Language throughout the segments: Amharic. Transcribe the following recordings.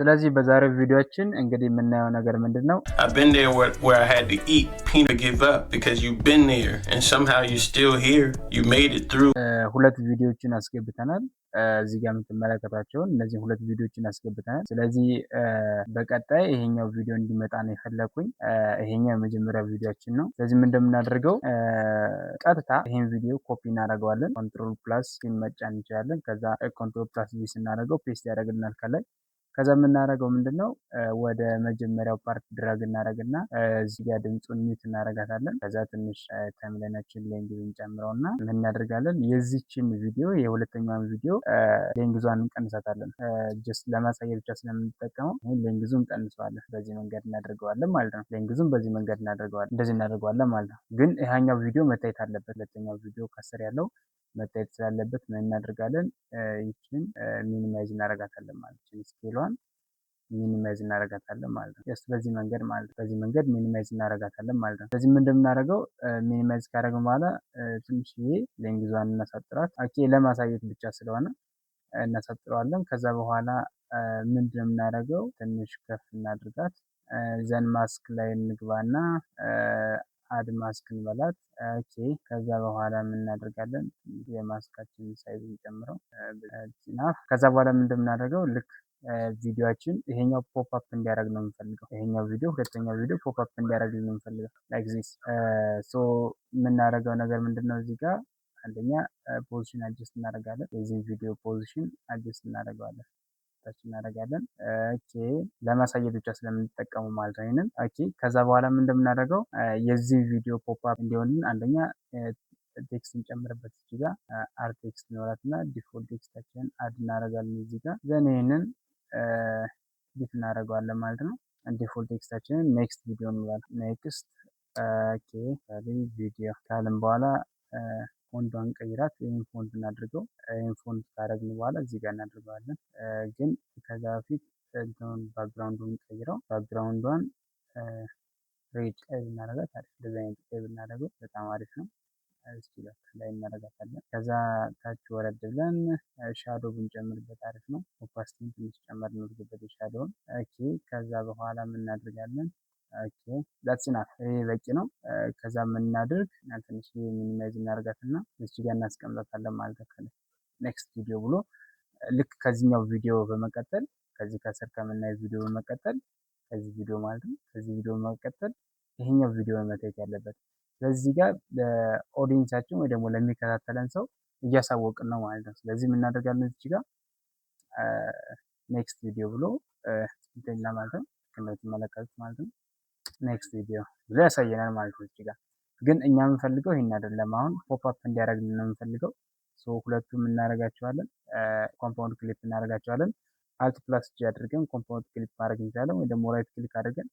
ስለዚህ በዛሬው ቪዲዮአችን እንግዲህ የምናየው ነገር ምንድን ነው? I've been there where I had to eat peanut give up because you've been there and somehow you're still here. You made it through. ሁለት ቪዲዮዎችን አስገብተናል። እዚህ ጋር የምትመለከቷቸውን እነዚህ ሁለት ቪዲዮዎችን አስገብተናል። ስለዚህ በቀጣይ ይሄኛው ቪዲዮ እንዲመጣ ነው የፈለኩኝ። ይሄኛው የመጀመሪያ ቪዲዮአችን ነው። ስለዚህ ምን እንደምናደርገው ቀጥታ ይሄን ቪዲዮ ኮፒ እናደርገዋለን። Control plus መጫን እንችላለን። ከዛ Control plus V ስናደርገው paste ያደርግልናል ከላይ። ከዛ የምናደርገው ምንድን ነው፣ ወደ መጀመሪያው part drag እናደርግና እዚህ ጋር ድምፁን mute እናደርጋታለን። ከዛ ትንሽ timeline ኣችን length እንጨምረው እና ምን እናደርጋለን፣ የዚችን ቪዲዮ የሁለተኛውን ቪዲዮ length ኧን እንቀንሳታለን። Just ለማሳየት ብቻ ስለምንጠቀመው ይህን length ኡን እንቀንሰዋለን። በዚህ መንገድ እናደርገዋለን ማለት ነው። Length ኡን በዚህ መንገድ እናደርገዋለን፣ እንደዚህ እናደርገዋለን ማለት ነው። ግን ይሄኛው ቪዲዮ መታየት አለበት። ሁለተኛው ቪዲዮ ከስር ያለው መታየት ስላለበት ምን እናደርጋለን? ይችን minimize እናደርጋታለን ማለት ነው። Scale ኧን minimize እናደርጋታለን ማለት ነው። Just በዚህ መንገድ ማለት ነው። በዚህ መንገድ minimize እናደርጋታለን ማለት ነው። ስለዚህ ምን እንደምናደርገው minimize ካደረግን በኋላ ትንሽዬ length ኧን እናሳጥራት። Okay፣ ለማሳየት ብቻ ስለሆነ እናሳጥረዋለን። ከዛ በኋላ ምንድን ነው የምናደርገው? ትንሽ ከፍ እናድርጋት። Then mask ላይ እንግባና add mask እንበላት። Okay፣ ከዛ በኋላ ምን እናደርጋለን? የ mask ኣችንን size እንጨምረው enough። ከዛ በኋላ ምን እንደምናደርገው ልክ ቪዲዮአችን ይሄኛው pop up እንዲያደርግ ነው የምንፈልገው። ይሄኛው ቪዲዮ፣ ሁለተኛው ቪዲዮ pop up እንዲያደርግ ነው የምንፈልገው like this። So የምናደርገው ነገር ምንድን ነው? እዚህ ጋር አንደኛ position adjust እናደርጋለን። የዚህን ቪዲዮ position adjust እናደርገዋለን፣ ታች እናደርጋለን። Okay፣ ለማሳየት ብቻ ስለምንጠቀሙ ማለት ነው ይሄንን። Okay፣ ከዛ በኋላ ምን እንደምናደርገው የዚህ ቪዲዮ pop up እንዲሆንልን አንደኛ text እንጨምርበት። እዚህ ጋር add text ይኖራት እና default text ኣችንን add እናደርጋለን እዚህ ጋር። Then ይህንን edit እናደርገዋለን ማለት ነው። Default text ኣችንን next video እንላለን። Next okay video ካልን በኋላ font ኧን ቀይራት፣ ይህን font እናድርገው። ይህን font ካደረግን በኋላ እዚህ ጋር እናድርገዋለን። ግን ከዛ በፊት እንትኑን background ኡን ቀይረው፣ background ኧን red ቀይ ብናደርጋት አሪፍ። እንደዚህ አይነት ቀይ ብናደርገው በጣም አሪፍ ነው። እስኪ ላይ እናደርጋታለን። ከዛ ታች ወረድ ብለን shadow ብንጨምርበት አሪፍ ነው። Opacity ን ትንሽ ጨመር እናድርግበት የ shadow ውን። Okay፣ ከዛ በኋላ ምን እናደርጋለን? Okay, that's enough፣ ይሄ በቂ ነው። ከዛ የምናድርግ ትንሽ minimize እናደርጋትና እዚህ ጋር እናስቀምጣታለን ማለት ነው። ከላይ next video ብሎ ልክ ከዚህኛው ቪዲዮ በመቀጠል፣ ከዚህ ከስር ከምናየው ቪዲዮ በመቀጠል፣ ከዚህ ቪዲዮ ማለት ነው። ከዚህ ቪዲዮ በመቀጠል ይሄኛው ቪዲዮ መታየት ያለበት። ስለዚህ ጋር ለ audience ኣችን ወይ ደግሞ ለሚከታተለን ሰው እያሳወቅን ነው ማለት ነው። ስለዚህ የምናደርጋለን እዚህ ጋር next video ብሎ እንትን ማለት ነው፣ እንደምትመለከቱት ማለት ነው። Next video ብሎ ያሳየናል ማለት ነው። እዚህ ጋር ግን እኛ የምንፈልገው ይሄን አይደለም። አሁን pop up እንዲያደርግልን ነው የምንፈልገው። So ሁለቱም እናደርጋቸዋለን፣ compound clip እናደርጋቸዋለን። Alt plus G አድርገን compound clip ማድረግ እንችላለን፣ ወይ ደግሞ right click አድርገን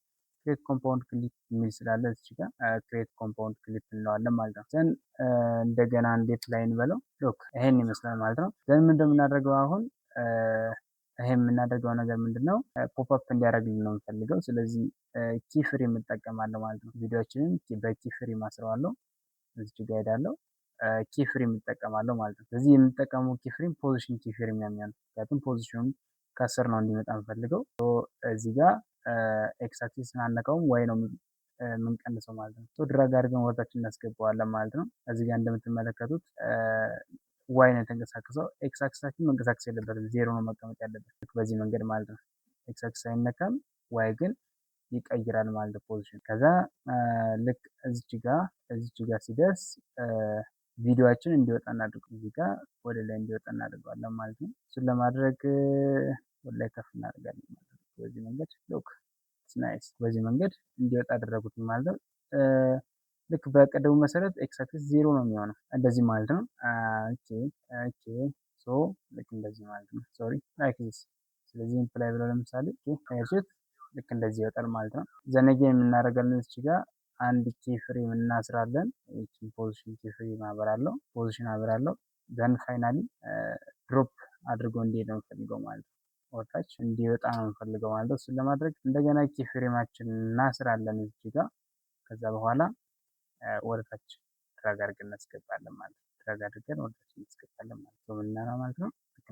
create compound clip የሚል ስላለ እዚህ ጋር create compound clip እንለዋለን ማለት ነው። Then እንደገና እንዴት ላይ እንበለው፣ look፣ ይሄን ይመስላል ማለት ነው። Then ምን እንደምናደርገው አሁን ይሄ የምናደርገው ነገር ምንድን ነው? Pop up እንዲያደርግልን ነው የምፈልገው። ስለዚህ key frame እጠቀማለሁ ማለት ነው። ቪዲዮችንን በ key frame አስረዋለሁ። እዚች ጋር ሄዳለሁ። Key frame እጠቀማለሁ ማለት ነው። ስለዚህ የምጠቀመው key frame position key frame ነው የሚሆነው። ምክንያቱም position ኑ ከስር ነው እንዲመጣ የምፈልገው። እዚህ ጋር x axis አነካውም፣ Y ነው የምንቀንሰው ማለት ነው። Drag አድርገን ወደታችን እናስገባዋለን ማለት ነው። እዚህ ጋር እንደምትመለከቱት Y ነው የተንቀሳቀሰው። X axis ኣችን መንቀሳቀስ የለበትም፣ ዜሮ ነው መቀመጥ ያለበት። ልክ በዚህ መንገድ ማለት ነው። X axis አይነካም፣ Y ግን ይቀይራል ማለት ነው position። ከዛ ልክ እዚች ጋር ሲደርስ ቪዲዮአችን እንዲወጣ እናድርግ። እዚህ ጋር ወደ ላይ እንዲወጣ እናደርገዋለን ማለት ነው። እሱን ለማድረግ ወደ ላይ ከፍ እናደርጋለን ማለት ነው። በዚህ መንገድ look nice። በዚህ መንገድ እንዲወጣ አደረጉት ማለት ነው። ልክ በቀደሙ መሰረት x axis ዜሮ ነው የሚሆነው እንደዚህ ማለት ነው። Okay, so ልክ እንደዚህ ማለት ነው። Sorry, like this። ስለዚህ play ብለው ለምሳሌ አያችሁት፣ ልክ እንደዚህ ይወጣል ማለት ነው። Then again የምናደርጋለን፣ እዚህ ጋር አንድ key frame እናስራለን። ይህችን position key frame አበራለሁ፣ position አበራለሁ። Then finally drop አድርጎ እንዲሄድ ነው የምፈልገው ማለት ነው። ወደታች እንዲወጣ ነው የምፈልገው ማለት ነው። እሱን ለማድረግ እንደገና key frame ኣችን እናስራለን እዚህ ጋር። ከዛ በኋላ ወደታች drag አድርገን እናስገባለን ማለት ነው። Drag አድርገን ወደታች እናስገባለን ማለት ነው። ምናምን ማለት ነው። ልክ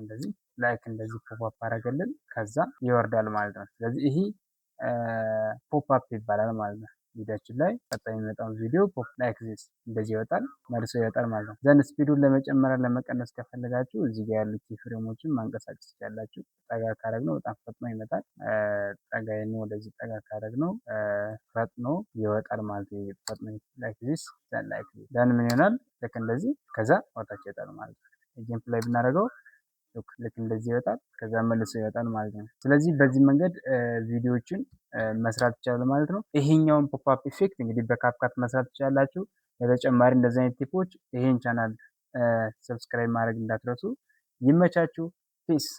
ልክ እንደዚህ pop up አደረገልን፣ ከዛ ይወርዳል ማለት ነው። ስለዚህ ይሄ pop up ይባላል ማለት ነው። ቪዲዮችን ላይ ቀጣይ የሚመጣውን ቪዲዮ pop like this እንደዚህ ይወጣል፣ መልሶ ይወጣል ማለት ነው። Then speed ኡን ለመጨመር ለመቀነስ ከፈለጋችሁ እዚህ ጋር ያሉ key frame ኦችን ማንቀሳቀስ ትችላላችሁ። ጠጋ ካረግነው በጣም ፈጥኖ ይመጣል። ጠጋ ወደዚህ ጠጋ ካረግነው ፈጥኖ ይወጣል ማለት ነው። ፈጥኖ like this, then like this, then ምን ይሆናል? ልክ እንደዚህ ከዛ ወደታች ይወጣል ማለት ነው። Again play ብናደርገው ልክ እንደዚህ ይወጣል፣ ከዛ መልሶ ይወጣል ማለት ነው። ስለዚህ በዚህ መንገድ ቪዲዮዎችን መስራት ይቻላል ማለት ነው። ይሄኛውን pop up effect እንግዲህ በ CapCut መስራት ትችላላችሁ። ለተጨማሪ እንደዚህ አይነት tip ኦች ይሄን channel subscribe ማድረግ እንዳትረሱ። ይመቻችሁ። Peace.